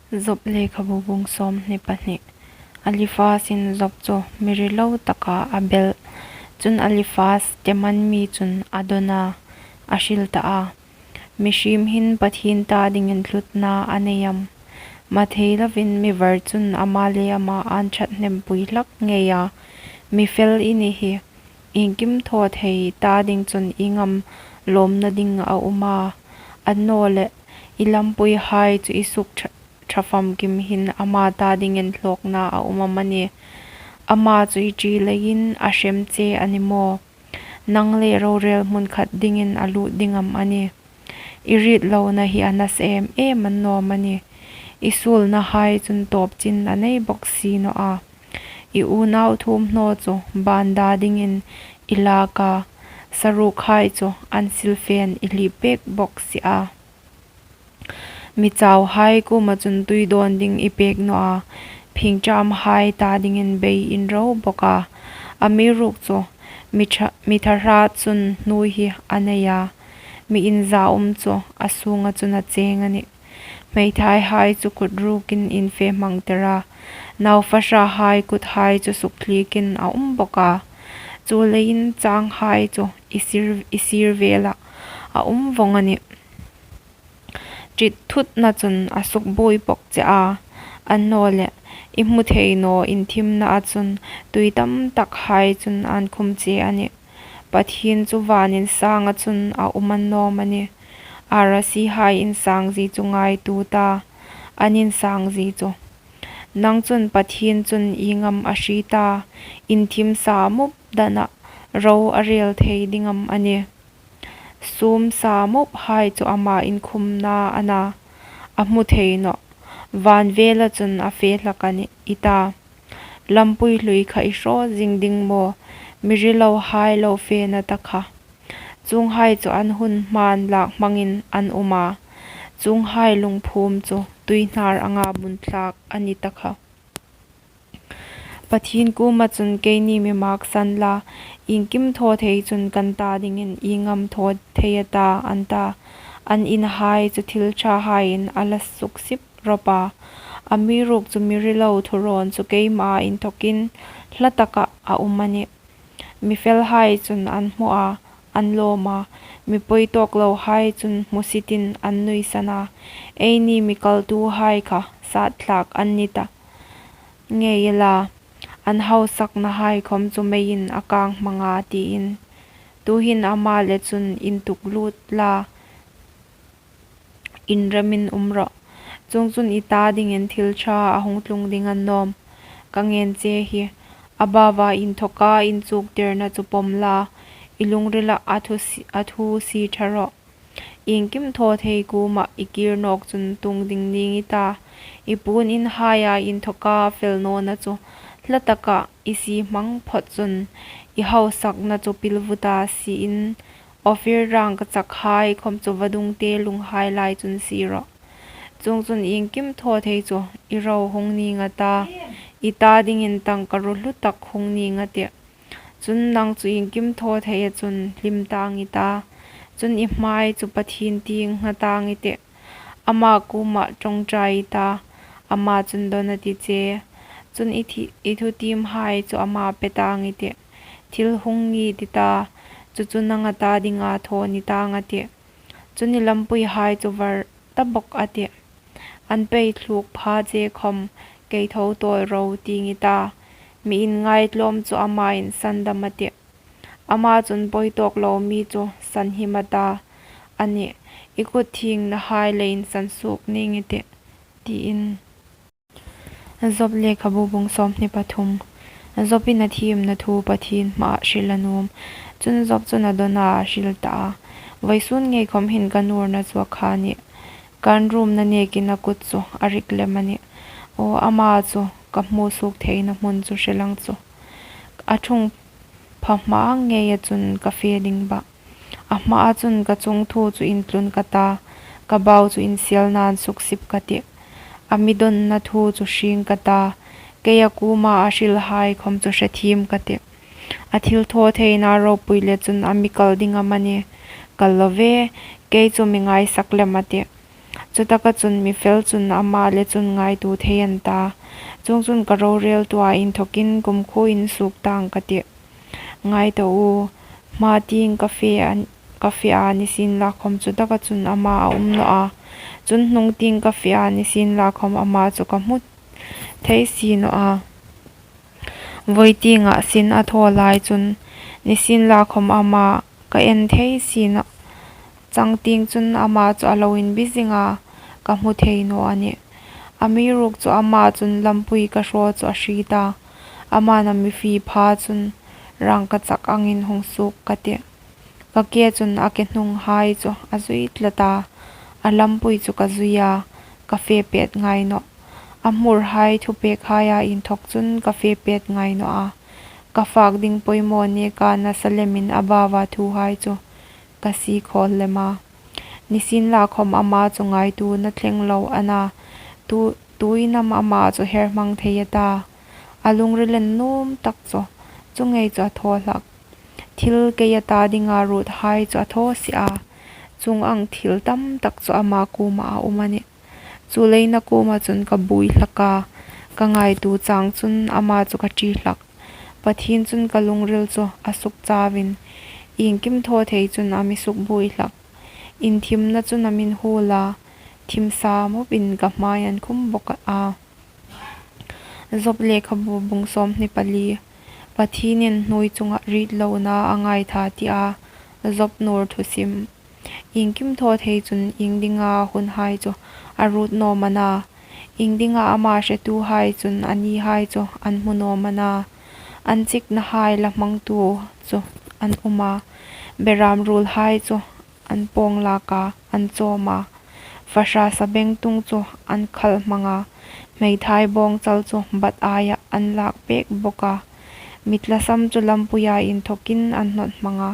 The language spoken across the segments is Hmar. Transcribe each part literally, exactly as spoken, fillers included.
Job lekhabu bung sawmhni pahni. Eliphazin Job chu mi rilo taka a bel. Chun Eliphaz Teman mi chun a dawn a, a hril ta a, Mihriem hin Pathien ta dingin hlutna a nei am? Mathei lovin mi var chun ama le ama an ṭhathnem pui hlak ngei a. Mi fel i ni hi, iengkim thaw thei ta ding chun ieng am lawmna ding a um a? Annawleh, i lampuihai chu i suk ṭha, ṭha famkim hin ama ta dingin hlawkna a um am a ni? Ama chu i ṭi leiin a hrem che a ni maw? Nang le rorel hmun khat dingin a lut ding am a ni? I rit lona hi a nasa em em annawm a ni. I suolnahai chun tawp chin a nei bawk si naw a. I unau thuomhnaw chu ban da dingin i lak a, sarukhai chu an silfen i hlip pek bawk si a. Mi chauhai kuoma chun tui dawn ding i pek naw a, phingṭamhai ta dingin bei in ro bawk a. Amiruokchu mi ṭha, mi ṭha hrat chun hnuoi hi a nei a, mi inzaum chu a sunga chun a cheng a nih. Hmeithaihai chu kut rukin in fe hmangtir a, nau fahrahai kuthai chu suktlikin a um bawk a. Chuleiin changhai chu i sir, i sir velah a um vawng a nih. Ṭit thutna chun a sukbuoi bawk che a. Annawleh, i hmu thei naw inthimnaa chun tui tam takhai chun an khum che a nih. Pathien chu van insanga chun a um annawm a ni. Arasihai insangzie chu ngaituo ta, an insangzie chu. Nang chun Pathien chun ieng am a hriet a? Inthim sa mup dana ro a rel thei ding am a ni? Sum sa muphai chu ama inkhumna a na, a hmu thei nawh. Van vela chun a fe hlak a ni i ta. Lampui hlui kha i hraw zing ding maw, mi rilohai lo fena ta kha? Chuonghai chu an hun hmain lak hmangin an um a, chuonghai lungphum chu tuihnar anga bun thlak a ni ta kha. Pathien kuoma chun keini mi maksan la, iengkim thaw thei chun kan ta dingin ieng am thaw thei a ta, an ta. An inhai chu thil ṭhahaiin a la suksip rawp a. Amiruokchu mi rilo thurawn chu keima inthokin hla taka a um a nih. Mi felhai chun an hmu a, an lawm a, mi pawi tawk lohai chun hmusitin an nuisan a. Eini mi kaltuhai kha sat thlak an ni ta ngei ela, an hausaknahai khawm chu meiin a kang hmang a, tiin. Tuhin ama le chun intuk lut la, inremin um rawh. Chuongchun i ta dingin thil ṭha a hung tlung ding annawm. Ka ngen che hi, a baua inthawka inchuktirna chu pawm la, i lungrila a thu si, a thu sie ṭha rawh. Iengkim thaw thei kuoma i kir nawk chun tung ding ning i ta. I puon inhaia inthawka fel nawna chu hla taka i sie hmang phawt chun i hausakna chu pilvuta siein, Ophir rangkachakhai khawm chu vadungte lunghai lai chun sie rawh. Chuongchun iengkim thaw thei chu i ro hung ning a ta, i ta dingin tangka ru hlu tak hung ning a tih. Chun nang chu iengkim thaw theia chun hlim tang i ta. Chun i hmai chu Pathien tieng ngha tang i tih. Ama kuoma ṭawngṭai i ta, ama chun dawn a ti che. Chun i thi, i thutiemhai chu ama pe tang i tih. Thil hung ngit i ta, chu chu nanga ta dinga thaw ni tang a tih. Chun i lampuihai chu var ta bawk a tih. An pei thluk pha che khawm kei tho tawl ro ting i ta. Mi inngaitlawm chu amain sandam a tih. Ama chun pawi tawk lo mi chu sanhim a ta. A nih, i kut thingna hai leiin sansuok ning i tih, tiin. Job lekhabu bung sawmhni pathum. Jobin a thiemna thu Pathien hmaa hril a nuom. Chun Job chun a dawn a, a hril ta a, Vawisun ngei khawm hin ka nurna chu a kha a nih. Kan rumna nekin a kut chu a rik lem a nih. Aw, ama chu ka hmu suok theina hmun chu hre lang chu. A ṭhung pha hma ang ngeia chun ka fe ding bah. A hmaa chun ka chungthu chu intlun ka ta, ka bau chu insialnain suksip ka tih. A mi dawnna thu chu hring ka ta, keia kuoma a hrilhai khawm chu hre thiem ka tih. A thil thaw theina ropui le chun a mi kal ding am a ni? Kal lo ve, kei chu mi ngaisak lem a tih. Chutaka chun mi fel chun ama le chun ngaituo thei an ta. Chuongchun ka roreltu a inthawkin kumkhuoin suok tang ka tih. Ngai ta u, hma tieng ka fe a, ka fe a, nisienlakhawm chutaka chun ama a um naw a. Chun hnung tieng ka fe a, nisienlakhawm ama chu ka hmu thei si naw a. Vawi tienga sin a thaw lai chun, nisienlakhawm ama ka en thei si naw. Changtieng chun ama chu a lo inbi zing a, ka hmu thei naw a nih. Amiruokchu ama chun lampui ka hraw chu a hriet a. Ama na mi fie pha chun rangkachak angin hung suok ka tih. Ka ke chun a ke hnunghai chu a zui tlat a. A lampui chu ka zui a, ka fe pet ngai nawh. A hmurhai thupekhaia inthawk chun ka fe pet ngai nawh a. Ka fak ding poimaw neka nasa lemin a baua thuhai chu ka sie khawl lem a. Nisienlakhawm ama chu ngaituona thleng lo a na. Tu, tuin am ama chu her hmang thei a ta. A lungril en nuom tak chu, chu ngei chu a thaw hlak. Thil kei a ta dinga ruothai chu a thaw si a. Chuong ang thil tam tak chu ama kuoma a um a nih. Chuleiin a kuoma chun ka buoi hlak a. Ka ngaituo chang chun ama chu ka ṭi hlak. Pathien chun ka lungril chu a suk chauvin, iengkim thaw thei chun a mi suk buoi hlak. Inthimna chun a min huol a, thim sa mupin ka hmai an khum bawk a. Job lekhabu bung sawmhni pali. Pathienin hnuoi chunga ritlona a ngaitha tia, Job nuor thusim. Iengkim thaw thei chun iengdinga hunhai chu a ruot naw am a na. Iengdinga ama hretuhai chun a nihai chu an hmu naw am a na. An chiknahai la hmangtu chu an um a. Beram ruolhai chu an pawng lak a, an chawm a. Fahra sabengtung chu an khal hmang a. Hmeithai bawngchal chu bat aia an lak pek bawk a. Mi tlasam chu lampuia inthawkin an hnawt hmang a.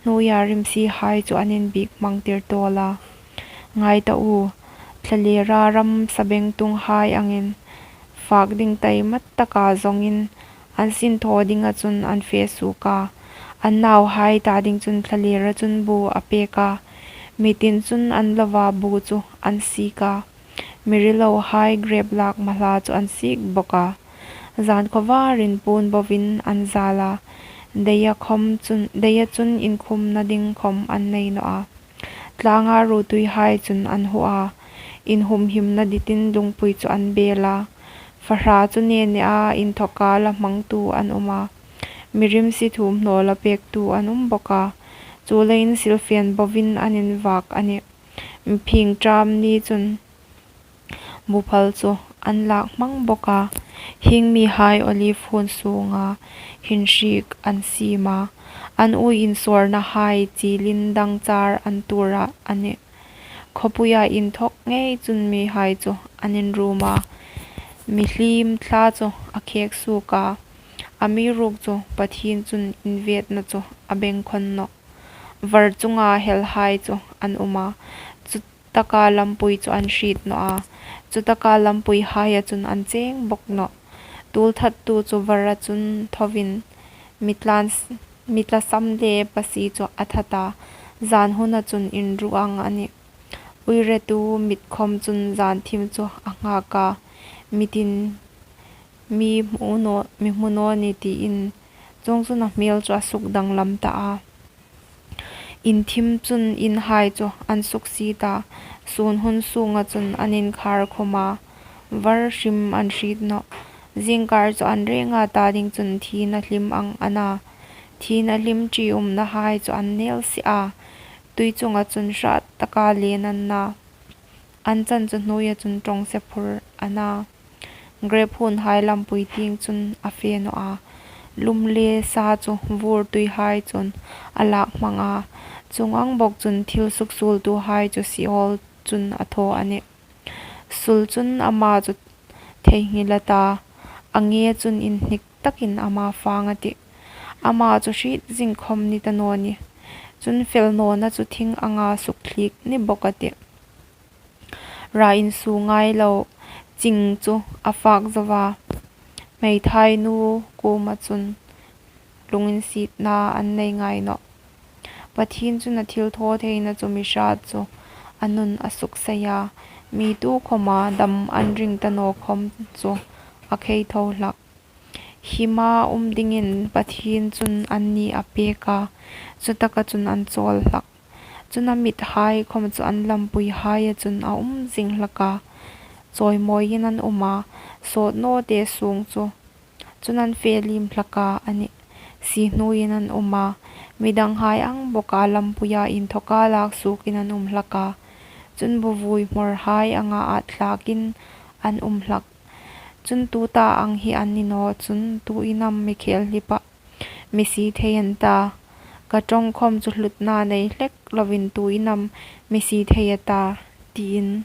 Hnuoia rimsihai chu an inbiek hmang tir tawl a. Ngai ta u, thlalera ram sabengtunghai angin fak ding taimat taka zawngin an sin thaw dinga chun an fe suok a. An nauhai ta ding chun thlalera chun bu a pek a. Mi tin chun an lova bu chu an sik a. Mi rilohai grep lak mahla chu an sik bawk a. Zan khawvarin puon bovin an zal a. Deia khawm chun, deia chun inkhumna ding khawm an nei naw a. Tlanga ruotuihai chun an huo a. Inhumhimna ditin lungpui chu an bel a. Fahra chu ne ne a, inthawka la hmangtu an um a. Mi rimsi thuomhnaw la pektu an um bawk a. Chuleiin silfen bovin an invak a nih. Phing ṭam ni chun buphal chu an lak hmang bawk a. Hieng mihai olive huon sunga hin hrik an siem a. An ui insuarnahai chilin dangchar an tuor a nih. Khawpuia inthawk ngei chun mihai chu an inrum a. Mihriem thla chu a khek suok a. Amiruokchu Pathien chun invetna chu a bengkhawn nawh. Var chunga helhai chu an um a. Chu taka lampui chu an hriet nawh a. Chu taka lampuihaia chun an cheng bawk nawh. Tuolthattu chu vara chun thovin mi tlan, mi tlasam le pasi chu a that a. Zan huna chun inru ang a nih. Uiretu mit khawm chun zan thim chu a nghak a. Mi tin mi hmu naw, mi hmu naw ni tiin chuongchun a hmel chu a suk danglam ta a. Inthim chun inhai chu an suksiet a. Sun hun sunga chun an inkhar khum a. Var hrim an hriet nawh. Zingkar chu an renga ta ding chun thina hlim ang a na. Thina hlim ṭi umnahai chu an nel si a. Tui chunga chun hrat taka len an na. An chan chu hnuoia chun ṭawngse phur a na. Grep huonhai lampui tieng chun a fe nawh a. Lum le sa chu vur tuihai chun a lak hmang a. Chuong ang bawk chun thil suksuoltuhai chu Seol chun a thaw a nih. Sul chun ama chu theinghil a ta. A nge chun inhnik takin ama fang a tih. Ama chu hriet zing khawm ni ta naw ni. Chun fel nawna chu thing anga suk thliek ni bawk a tih. Ra insu ngai lo, ching chu a fak zo a. Hmeithai nu kuoma chun lunginsietna an nei ngai nawh. Pathien chun a thilthawtheina chu mi hrat chu a nun a suksei a. Mi tukhawma dam an ring ta naw khawm chu a khei tho hlak. Hima um dingin Pathien chun anni a pêk a, chutaka chun an châwl hlak. Chun, a mithai khawm chu an lampuihaia chun a um zing hlak a, chawimawiin an um a, sâwtnawte sûng chu chun an fe liem hlak a nih. Siehnuoiin an um a, mi danghai ang bawka lampuia inthawka lâk suokin an um hlak a, chun, buovui hmawrhai anga ât thlâkin an um hlak. Chun, tuta ang hi an ni naw chun, tuin am mi khêl hlipah mi sie thei an ta? Ka ṭawng khawm chu hlutna nei hlek loin tuin am mi sie thei a ta? tiin